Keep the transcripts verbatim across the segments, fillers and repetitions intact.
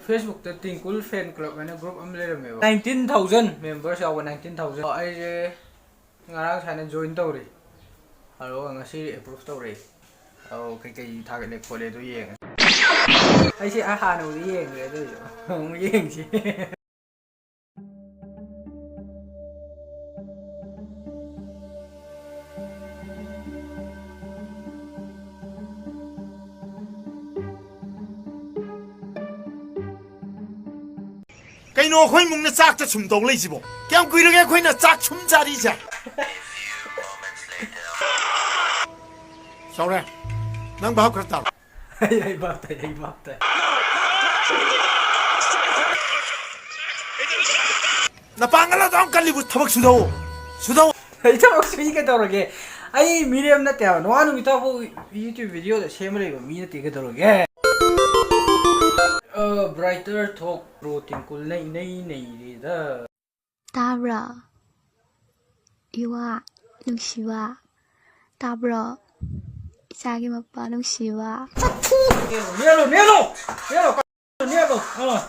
Facebook ꯇ ꯇꯤꯡꯀꯨꯜ ꯐꯦꯟ club ꯍꯥꯏꯅ group ꯑꯃ ꯂꯩꯔꯝꯃꯦꯕ, ꯅꯥꯏꯟꯇꯤꯟ ꯊꯥꯎꯖꯟ ꯃꯦꯝꯕꯔꯁ ꯌꯥꯎꯕ, ꯅꯥꯏꯟꯇꯤꯟ ꯊꯥꯎꯖꯟ꯫ ꯑꯩꯁꯦ ꯉꯔꯥꯡ ꯁꯨꯃꯥꯏꯅ ꯖꯣꯏꯟ ꯇꯧꯔꯤ, ꯑꯗꯨꯒ ꯉꯁꯤ ꯑꯦꯄ꯭ꯔꯨꯞ ꯇꯧꯔꯛꯏ꯫ ꯑꯧ, ꯀꯩꯀꯩ ꯊꯥꯒꯠꯂꯦ ꯈꯣꯠꯂꯦ ꯑꯗꯨ ꯌꯦꯡꯉꯁꯤ꯫ ꯑꯩꯁꯦ ꯑ ꯍꯥꯟꯅꯕꯨꯗꯤ ꯌꯦꯡꯈ꯭ꯔꯦ, ꯑꯗꯨ ꯑꯣꯏꯁꯨ ꯑꯃꯨꯛ ꯌꯦꯡꯁꯤ꯫ ꯀꯩꯅꯣ ꯑꯩꯈꯣꯏ ꯏꯃꯨꯡꯅ ꯆꯥꯛꯇ ꯁꯨꯝ ꯇꯧ ꯂꯩꯁꯤꯕꯣ? ꯀꯌꯥꯝ ꯀꯨꯏꯔꯒꯦ ꯑꯩꯈꯣꯏꯅ ꯆꯥꯛ ꯁꯨꯝ ꯆꯥꯔꯤꯁꯦ? ꯆꯥꯎꯔꯦ, ꯅꯪ ꯚꯥꯞ ꯈꯔ ꯇꯥꯔꯣ꯫ ꯑꯩ, ꯑꯩ ꯚꯥꯞ ꯇꯥꯏ, ꯑꯩ ꯚꯥꯞ ꯇꯥꯏ꯫ ꯅꯄꯥꯡꯒꯜ ꯑꯗꯨꯝ ꯀꯜꯂꯤꯕꯨ ꯊꯕꯛ ꯁꯨꯗꯧ, ꯁꯨꯗꯧ꯫ ꯑꯩ ꯊꯕꯛ ꯁꯨꯏ ꯀꯩꯗꯧꯔꯒꯦ? ꯑꯩ ꯃꯤꯔꯦꯝ ꯅꯠꯇꯦ ꯍꯥꯏꯕ꯫ ꯅꯋꯥ ꯅꯨꯃꯤꯠꯇꯣ ꯐꯥꯎ YouTube video ꯗ ꯁꯦꯝꯃ ꯂꯩꯕ ꯃꯤ ꯅꯠꯇꯦ ꯀꯩꯗꯧꯔꯒꯦ? ꯑ, brighter talk bro, ꯇꯤꯡꯀꯨꯜꯅ ꯏꯅꯩ ꯅꯩꯔꯦꯗ꯫ ꯇꯥꯕ꯭ꯔꯣ? ꯏꯋꯥ, ꯅꯨꯡꯁꯤꯕ꯫ ꯇꯥꯕ꯭ꯔꯣ? ꯏꯆꯥꯒꯤ ꯃꯄꯥ ꯅꯨꯡꯁꯤꯕ꯫ ꯅꯦꯠꯂꯣ, ꯅꯦꯠꯂꯣ, ꯅꯦꯠꯂꯣ, ꯅꯦꯠꯂꯣ, ꯅꯦꯠꯂꯣ, ꯑꯥ꯫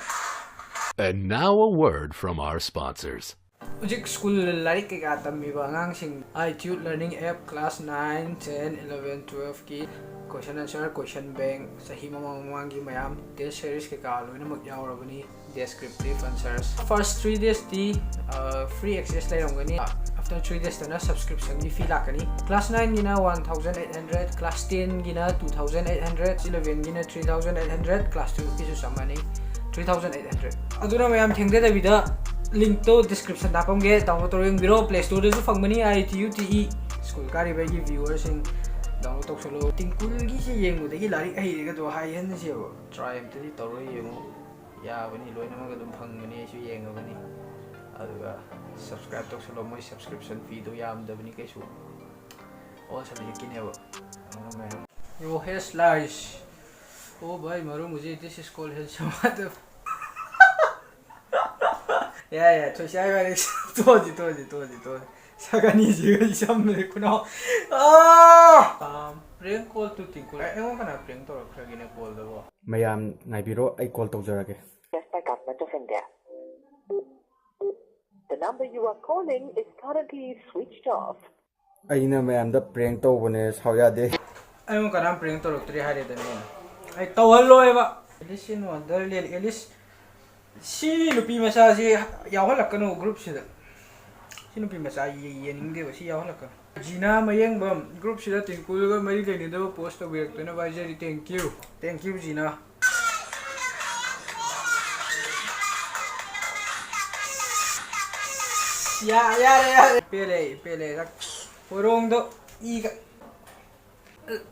And now a word from our sponsors. ꯍꯧꯖꯤꯛ ꯁ꯭ꯀꯨꯜ ꯂꯥꯏꯔꯤꯛ ꯀꯩꯀꯥ ꯇꯝꯃꯤꯕ ꯑꯉꯥꯡꯁꯤꯡ, ITude Learning App class nine, ten, eleven, twelve ꯀꯤ question answer, question bank, ꯆꯍꯤ ꯃꯃꯥꯡ ꯃꯃꯥꯡꯒꯤ ꯃꯌꯥꯝ, test series ꯀꯩꯀꯥ ꯂꯣꯏꯅꯃꯛ ꯌꯥꯎꯔꯕꯅꯤ꯫ Descriptive answers. First three days T, ꯑ, free access ꯂꯩꯔꯝꯒꯅꯤ꯫ After three days ꯇꯅ subscription ꯒꯤ fee ꯂꯥꯛꯀꯅꯤ꯫ Class nine ꯒꯤꯅ one thousand eight hundred, class ten ꯒꯤꯅ two thousand eight hundred, eleven ꯒꯤꯅ three thousand eight hundred, class twelve ꯀꯤꯁꯨ ꯆꯞ ꯃꯥꯟꯅꯩ, three thousand eight hundred꯫ ꯑꯗꯨꯅ ꯃꯌꯥꯝ ꯊꯦꯡꯊꯗꯕꯤꯗ link ꯇꯣ description ꯗ ꯍꯥꯞꯄꯝꯒꯦ, download ꯇꯧꯔꯒ ꯌꯦꯡꯕꯤꯔꯣ꯫ Play Store ꯗꯁꯨ ꯐꯪꯕꯅꯤ, ITude꯫ ꯁ꯭ꯀꯨꯜ ꯀꯥꯔꯤꯕ ꯑꯩꯒꯤ viewer ꯁꯤꯡ download ꯇꯧꯁꯜꯂꯣ꯫ ꯇꯤꯡꯀꯨꯜꯒꯤꯁꯦ ꯌꯦꯡꯕꯗꯒꯤ ꯂꯥꯏꯔꯤꯛ ꯍꯩꯔꯦꯒꯗꯣ ꯍꯥꯏꯍꯟꯁꯦꯕ꯫ Try ꯑꯝꯇꯗꯤ ꯇꯧꯔ ꯌꯦꯡꯉꯨ꯫ ꯌꯥꯕꯅꯤ, ꯂꯣꯏꯅꯃꯛ ꯑꯗꯨꯝ ꯐꯪꯕꯅꯤ, ꯑꯩꯁꯨ ꯌꯦꯡꯉꯕꯅꯤ꯫ ꯑꯗꯨꯒ subscribe ꯇꯧꯁꯜꯂꯣ, ꯃꯣꯏ subscription fee ꯗꯣ ꯌꯥꯝꯗꯕꯅꯤ ꯀꯩꯁꯨ, all subject ꯀꯤꯅꯦꯕ꯫ ꯑꯗꯨꯅ ꯃꯌꯥꯝ ꯔꯣꯍꯦꯁ ꯂꯥꯏꯁ꯫ ꯑꯣ ꯚꯥꯏ, ꯃꯔꯨ ꯃꯨꯖꯦ, this is called handsome꯫ ꯌꯥꯏ, ꯌꯥꯏ, ꯊꯣꯏꯁꯥꯏ ꯚꯥꯏ, ꯇꯣꯛꯑꯁꯤ, ꯇꯣꯛꯑꯁꯤ, ꯇꯣꯛꯑꯁꯤ, ꯇꯣꯛꯑꯁꯤ꯫ ꯁꯛ ꯑꯅꯤꯁꯤꯒ ꯏꯁꯝ ꯂꯩ ꯈꯨꯅꯥꯎ꯫ ꯑꯥ! Prank call to Tinkul. ꯑꯩ, ꯑꯩꯉꯣꯟꯗ ꯀꯅꯥ prank ꯇꯧꯔꯛꯈ꯭ꯔꯒꯦꯅꯦ call ꯗꯕꯣ? ꯃꯌꯥꯝ ꯉꯥꯏꯕꯤꯔꯣ, ꯑꯩ call ꯇꯧꯖꯔꯒꯦ꯫ Yes, by Government of India. The number you are calling is currently switched off. ꯑꯩꯅ ꯃꯌꯥꯝꯗ prank ꯇꯧꯕꯅꯦ, ꯁꯥꯎ ꯌꯥꯗꯦ꯫ ꯑꯩꯉꯣꯟꯗ ꯀꯅꯥꯝ prank ꯇꯧꯔꯛꯇ꯭ꯔꯤ ꯍꯥꯏꯔꯦꯗꯅ ꯑꯩꯅ꯫ ꯑꯩ ꯇꯧꯍꯜꯂꯣꯏꯕ꯫ Alice in Wonderland, Alice꯫ ꯁꯤ ꯅꯨꯄꯤ ꯃꯆꯥꯁꯤ ꯌꯥꯎꯍꯜꯂꯛꯀꯅꯨ group ꯁꯤꯗ꯫ ꯁꯤ ꯅꯨꯄꯤ ꯃꯆꯥ ꯌꯦ-, ꯌꯦꯡꯅꯤꯡꯗꯦꯕ, ꯁꯤ ꯌꯥꯎꯍꯜꯂꯛꯀꯅꯨ꯫ ꯖꯤꯅꯥ ꯃꯌꯦꯡꯕꯝ group ꯁꯤꯗ ꯇꯤꯡꯀꯨꯜꯒ ꯃꯔꯤ ꯂꯩꯅꯗꯕ post ꯇꯧꯕꯤꯔꯛꯇꯅꯕ ꯍꯥꯏꯖꯔꯤ꯫ Thank you꯫ Thank you, ꯖꯤꯅꯥ꯫ ꯌꯥ-, ꯌꯥꯔꯦ, ꯌꯥꯔꯦ꯫ ꯄꯦꯜꯂꯦ, ꯄꯦꯜꯂꯦ꯫ ꯍꯣꯏꯔꯣꯡꯗꯣ ꯏꯒ-,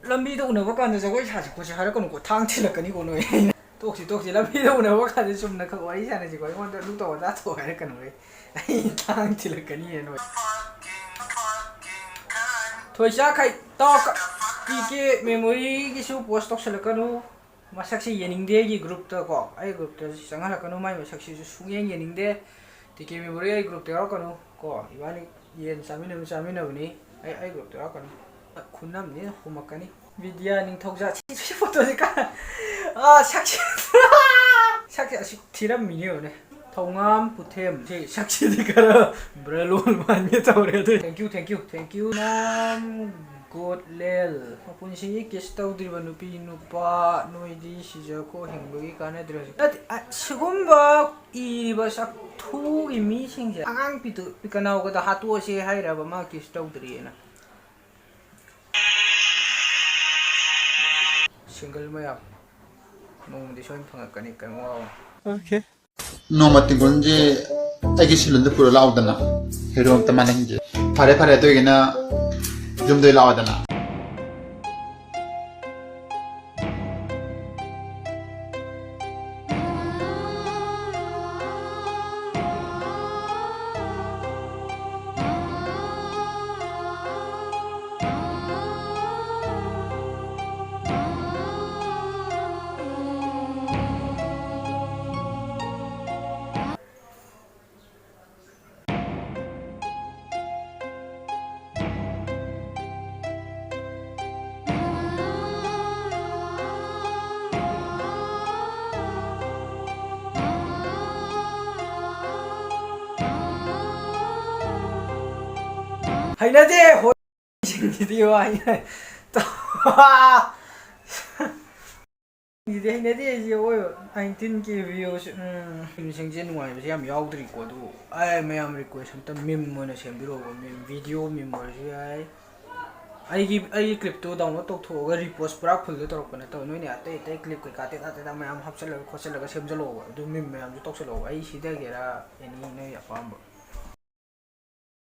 ꯂꯝꯕꯤꯗ ꯎꯅꯕ ꯀꯥꯟꯗ ꯖꯒꯣꯏ ꯁꯥꯁꯤ ꯈꯣꯠꯁꯤ ꯍꯥꯏꯔꯛꯀꯅꯨꯀꯣ, ꯊꯥꯡ ꯊꯤꯜꯂꯛꯀꯅꯤꯀꯣ ꯅꯣꯏ꯫ ꯇꯣꯛꯁꯤ, ꯇꯣꯛꯁꯤ, ꯂꯝꯕꯤꯗ ꯎꯅꯕ ꯀꯥꯟꯗ ꯆꯨꯝꯅ ꯈꯛ ꯋꯥꯔꯤ ꯁꯥꯟꯅꯁꯤꯀꯣ, ꯑꯩꯉꯣꯟꯗ ꯑꯗꯨ ꯇꯧ ꯑꯗꯥ ꯇꯧ ꯍꯥꯏꯔꯛꯀꯅꯨ꯫ ꯑꯩ ꯊꯥꯡ ꯊꯤꯜꯂꯛꯀꯅꯤꯌꯦ ꯅꯣꯏ꯫ ꯊꯣꯏꯁꯥꯈꯩ ꯇꯧ꯫ ꯇꯤ ꯀꯦ ꯃꯦꯃꯣꯔꯤꯒꯤꯁꯨ post ꯇꯧꯁꯜꯂꯛꯀꯅꯨ꯫ ꯃꯁꯛꯁꯤ ꯌꯦꯡꯅꯤꯡꯗꯦ ꯑꯩꯒꯤ group ꯇ ꯀꯣ꯫ ꯑꯩ group ꯇ ꯆꯪꯍꯜꯂꯛꯀꯅꯨ, ꯃꯥꯏ ꯃꯁꯛꯁꯤꯁꯨ ꯁꯨꯡꯌꯦꯡ ꯌꯦꯡꯅꯤꯡꯗꯦ꯫ ꯇꯤ ꯀꯦ ꯃꯦꯃꯣꯔꯤ ꯑꯩ group ꯇ ꯌꯥꯎꯔꯛꯀꯅꯨ ꯀꯣ꯫ ꯏꯕꯥꯅꯤ ꯌꯦꯟ ꯆꯥꯃꯤꯟꯅꯕ ꯆꯥꯃꯤꯟꯅꯕꯅꯤ꯫ ꯑꯩ, ꯑꯩ group ꯇ ꯌꯥꯎꯔꯛꯀꯅꯨ꯫ ꯈꯨꯅꯝꯅꯤ ꯍꯨꯝꯃꯛꯀꯅꯤ꯫ ꯕꯤꯗ꯭ꯌꯥ ꯅꯤꯡꯊꯧꯖꯥꯠ꯫ ꯁꯤ, ꯁꯤ photo ꯁꯤ ꯀꯥ-, ꯑꯥ, ꯁꯛꯁꯤ-, ꯁꯛꯁꯤ ꯑꯁꯨꯛ ꯊꯤꯔꯝꯃꯤꯅꯦ ꯌꯦꯡꯉꯨꯅꯦ꯫ ꯊꯧꯉꯥꯝ ꯄꯨꯊꯦꯝ꯫ ꯁꯤ ꯁꯛꯁꯤꯗꯤ ꯈꯔ ꯕ꯭ꯔꯂꯣꯜ ꯃꯥꯟꯒꯦ ꯇꯧꯔꯦ ꯑꯗꯨ꯫ Thank you, thank you, thank you꯫ ꯅꯥꯝ ꯒꯣꯠꯂꯦꯜ꯫ ꯃꯄꯨꯟꯁꯤꯒꯤ kiss ꯇꯧꯗ꯭ꯔꯤꯕ ꯅꯨꯄꯤ ꯅꯨꯄꯥ ꯅꯣꯏꯗꯤ ꯁꯤꯖꯈꯣ, ꯍꯤꯡꯕꯒꯤ ꯀꯥꯟꯅꯗ꯭ꯔꯦ ꯍꯧꯖꯤꯛ꯫ ꯅꯠꯇꯦ, ꯑ, ꯁꯤꯒꯨꯝꯕ ꯏꯔꯤꯕ ꯁꯛꯊꯨꯒꯤ ꯃꯤꯁꯤꯡꯁꯦ ꯑꯉꯥꯡ ꯄꯤꯇꯨ ꯄꯤꯀꯅꯥꯎꯒꯗ ꯍꯥꯠꯇꯣꯛꯑꯁꯦ ꯍꯥꯏꯔꯕ ꯃꯥ kiss ꯇꯧꯗ꯭ꯔꯤꯑꯅ? Single ꯃꯌꯥꯝ ꯅꯣꯡꯃꯗꯤ ꯁꯣꯏꯅ ꯐꯪꯉꯛꯀꯅꯤ, ꯀꯩꯝ ꯋꯥꯒꯅꯨ꯫ Okay꯫ ꯅꯣꯡꯃ ꯇꯤꯡꯒꯣꯟꯁꯦ ꯑꯩꯒꯤ ꯁꯤꯂꯣꯟꯗ ꯄꯨꯔ ꯂꯥꯛꯑꯣꯗꯅ꯫ ꯍꯦꯔꯣ ꯑꯝꯇ ꯃꯥꯜꯍꯟꯒꯦ꯫ ꯐꯔꯦ, ꯐꯔꯦ, ꯑꯗꯨ ꯑꯣꯏꯒꯅ ꯌꯨꯝꯗ ꯂꯥꯛꯑꯣꯗꯅ꯫ ꯍꯩꯅꯗꯦ ꯍꯣꯏꯁꯤꯡꯁꯤꯗꯤ ꯋꯥ ꯍꯩꯅ ꯁꯤꯗꯤ ꯍꯩꯅꯗꯦ ꯑꯩꯁꯦ ꯑꯣꯏꯕ꯫ ꯅꯥꯏꯟꯇꯤꯟ ꯀꯦ ꯚ꯭ꯌꯨꯁ꯫ ꯎꯝ ꯁꯤꯡꯁꯦ ꯅꯨꯡꯉꯥꯏꯕꯁꯦ ꯌꯥꯝ ꯌꯥꯎꯗ꯭ꯔꯤꯀꯣ꯫ ꯑꯗꯨꯕꯨ ꯑꯩ ꯃꯌꯥꯝ ꯔꯤꯀ꯭ꯋꯦꯁ ꯑꯝꯇ ꯃꯤꯝ ꯑꯣꯏꯅ ꯁꯦꯝꯕꯤꯔꯛꯑꯣꯕ꯫ ꯃꯤꯝ ꯚꯤꯗꯤꯑꯣ ꯃꯤꯝ ꯑꯣꯏꯔꯁꯨ ꯌꯥꯏ꯫ ꯑꯩꯒꯤ ꯑꯩꯒꯤ ꯀ꯭ꯂꯤꯞꯇꯨ ꯗꯥꯎꯟꯂꯣꯗ ꯇꯧꯊꯣꯛꯑꯒ ꯔꯤꯄꯣꯁ ꯄꯨꯔꯥ ꯐꯨꯜꯗ ꯇꯧꯔꯛꯄ ꯅꯠꯇꯕ ꯅꯣꯏꯅ ꯑꯇꯩ ꯑꯇꯩ ꯀ꯭ꯂꯤꯞ ꯀꯩꯀꯥ ꯇꯦꯇꯥ ꯇꯦꯇꯥ ꯃꯌꯥꯝ ꯍꯥꯞꯆꯤꯜꯂꯒ ꯈꯣꯠꯆꯤꯜꯂꯒ ꯁꯦꯝꯖꯤꯜꯂꯛꯑꯣꯕ꯫ ꯑꯗꯨ ꯃꯤꯝ ꯃꯌꯥꯝꯁꯨ ꯇꯧꯁꯤꯜꯂꯛꯑꯣꯕ꯫ ꯑꯩ ꯁꯤꯗꯒꯦꯔꯥ ꯑꯦꯅꯤ ꯅꯣꯏ ꯑꯄꯥꯝꯕ꯫